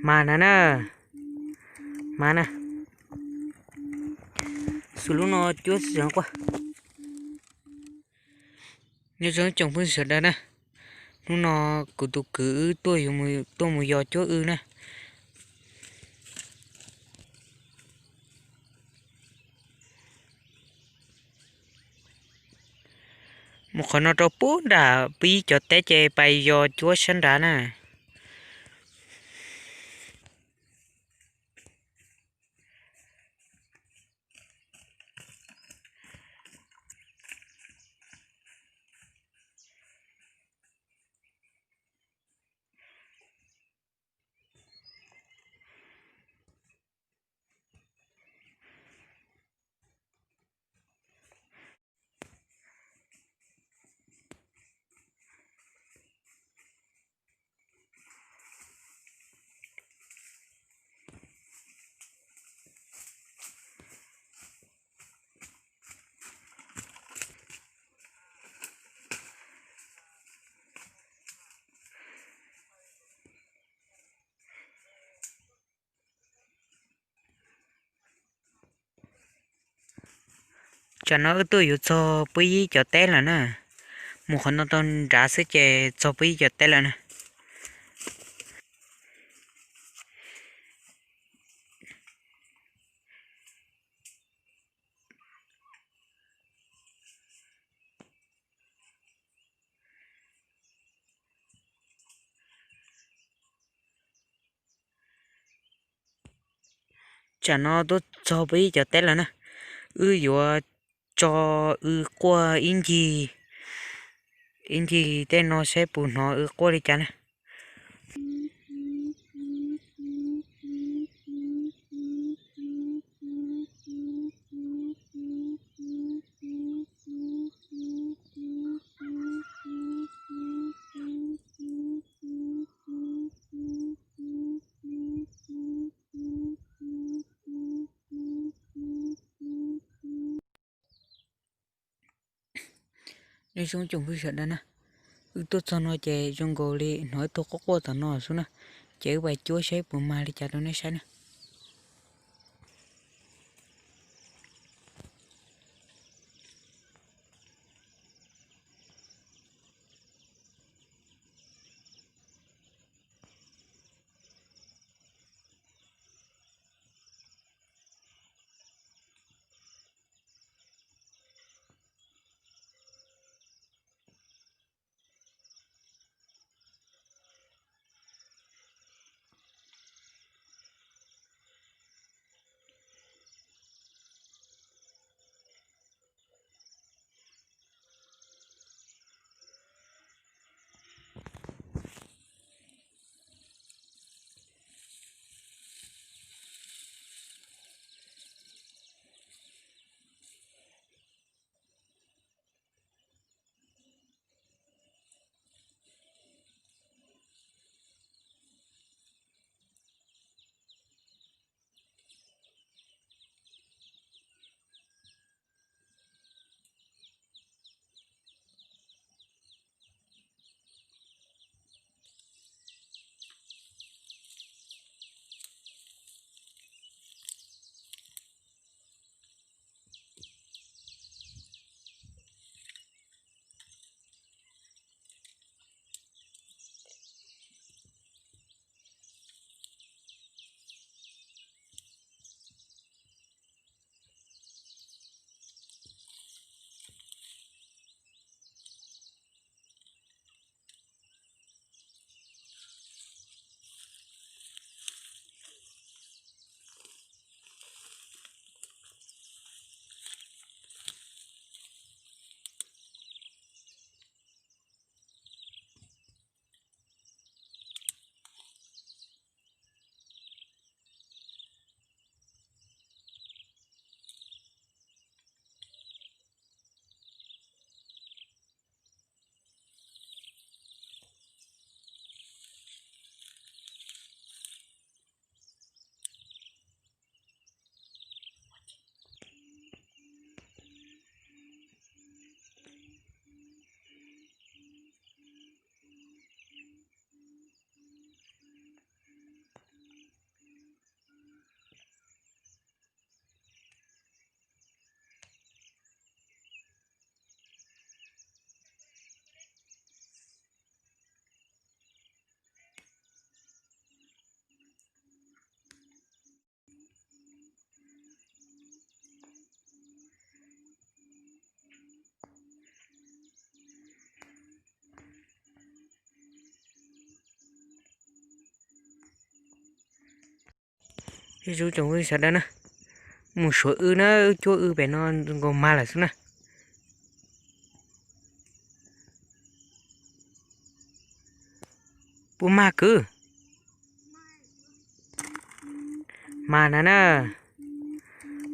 Mas na na, mas na, xus lub no cuab tsis quaj. Nyob zoo tsoom phooj ywg sawv daws na, hnub no kuv tus kwv wb tuaj mus yos cuab wb na. Mus qhov no rau puag nram peb ib cov teb ces pais yos cuab sab nrad na. Tsam no wb tuaj yuav txog peb ib cov teb lawm na. Mus qhov no tau nrad xwb ces txog peb ib cov teb lawm na. Tsam no tuaj txog peb ib cov teb lawm na. Wb yuav tso wb quaj ib ncig, ib ncig tej no saib puas hnov wb quaj li cas na. Nyob zoo tsoom phooj ywg sawv daws na, wb tuaj txog no ces zoo nkaus li hnov ib tug quaj quaj tom no xwb na, ces wb pais cuab saib puas mag li cas rau nej saib na. Ib tsoom phooj ywg sawv daws na, mus suav wb na, wb cuab wb pem no nkaus mag lawm xwb na. Puas mag kwv? Mag na na,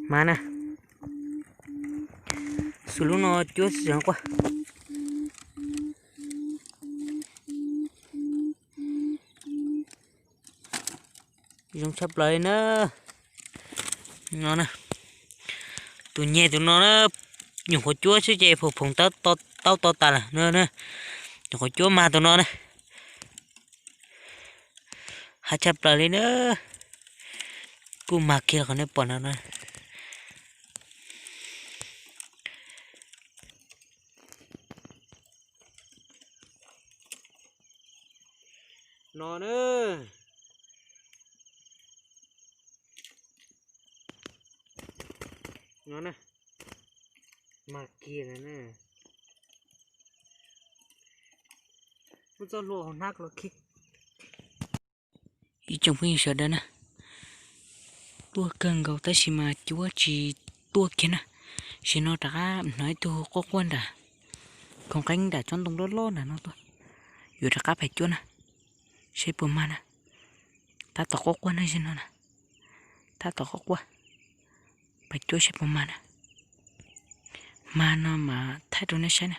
mag na. Xws lub no cuab xwb quaj. Zoo tshaj plaws li na. No na, tus nyeg tus no na, nyuam qhuav cuab xwb ces phoom phoom taub to tas lawm no. Nyuam qhuav cuab mag tus no na. Haj tshaj plaws li na. Kuj mag kiag qhov nej pom no na. No na, no na, mag kiag na. Muab txoj hlua hauv hnab los khi. Ib tsoom phooj ywg sawv daws na, tuaj kawg nkaus tab sis mas cuab tsis tuaj kiag na. Sim no rov qab hnov ib tug quaj quaj nram khoom qeeb nram tsob ntoo loj loj nram no tuaj. Yuav rov qab pais cuab na, seb puas mag na. Tab tom quaj quaj na, sim no na, tab tom quaj quaj. Pais cuab seb puas mag na. Mag no mas thaij rau nej saib na.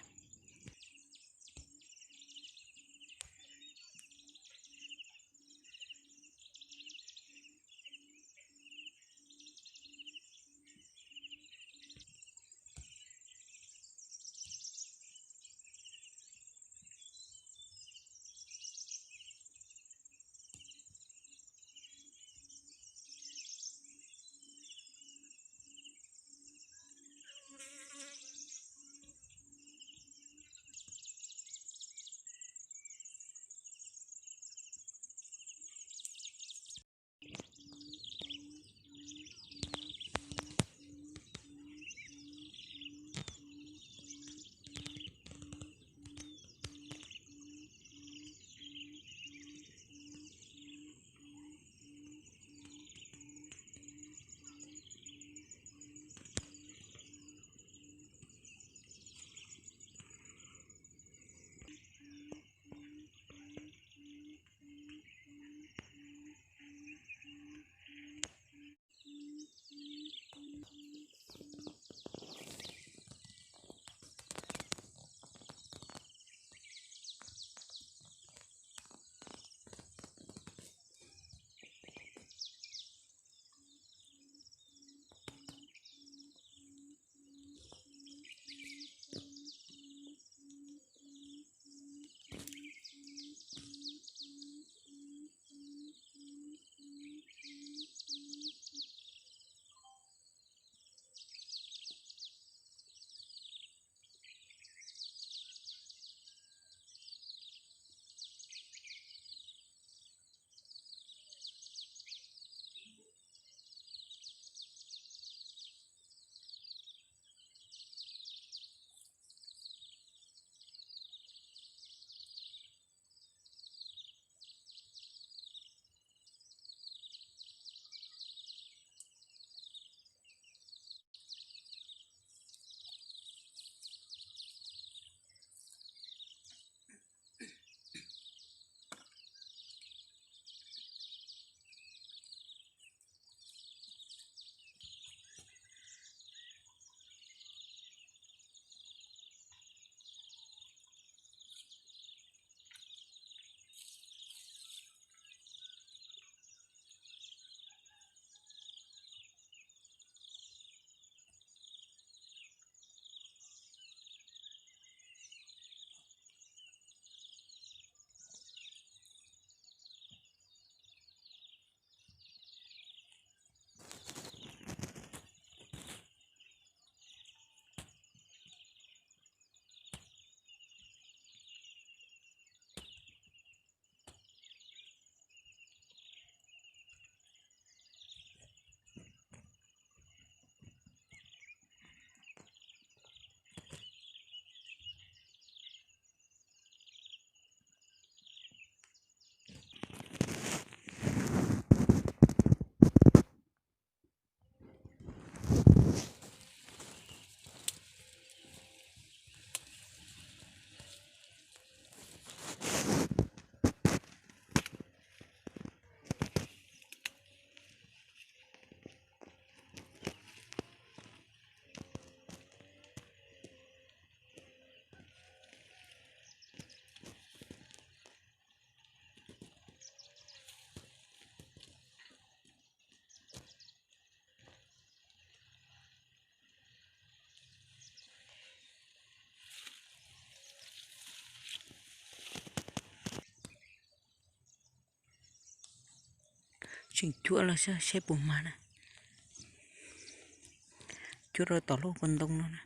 Tseem cuab los saib puas mag na. Cuab rau tom lub pas ntoo no na.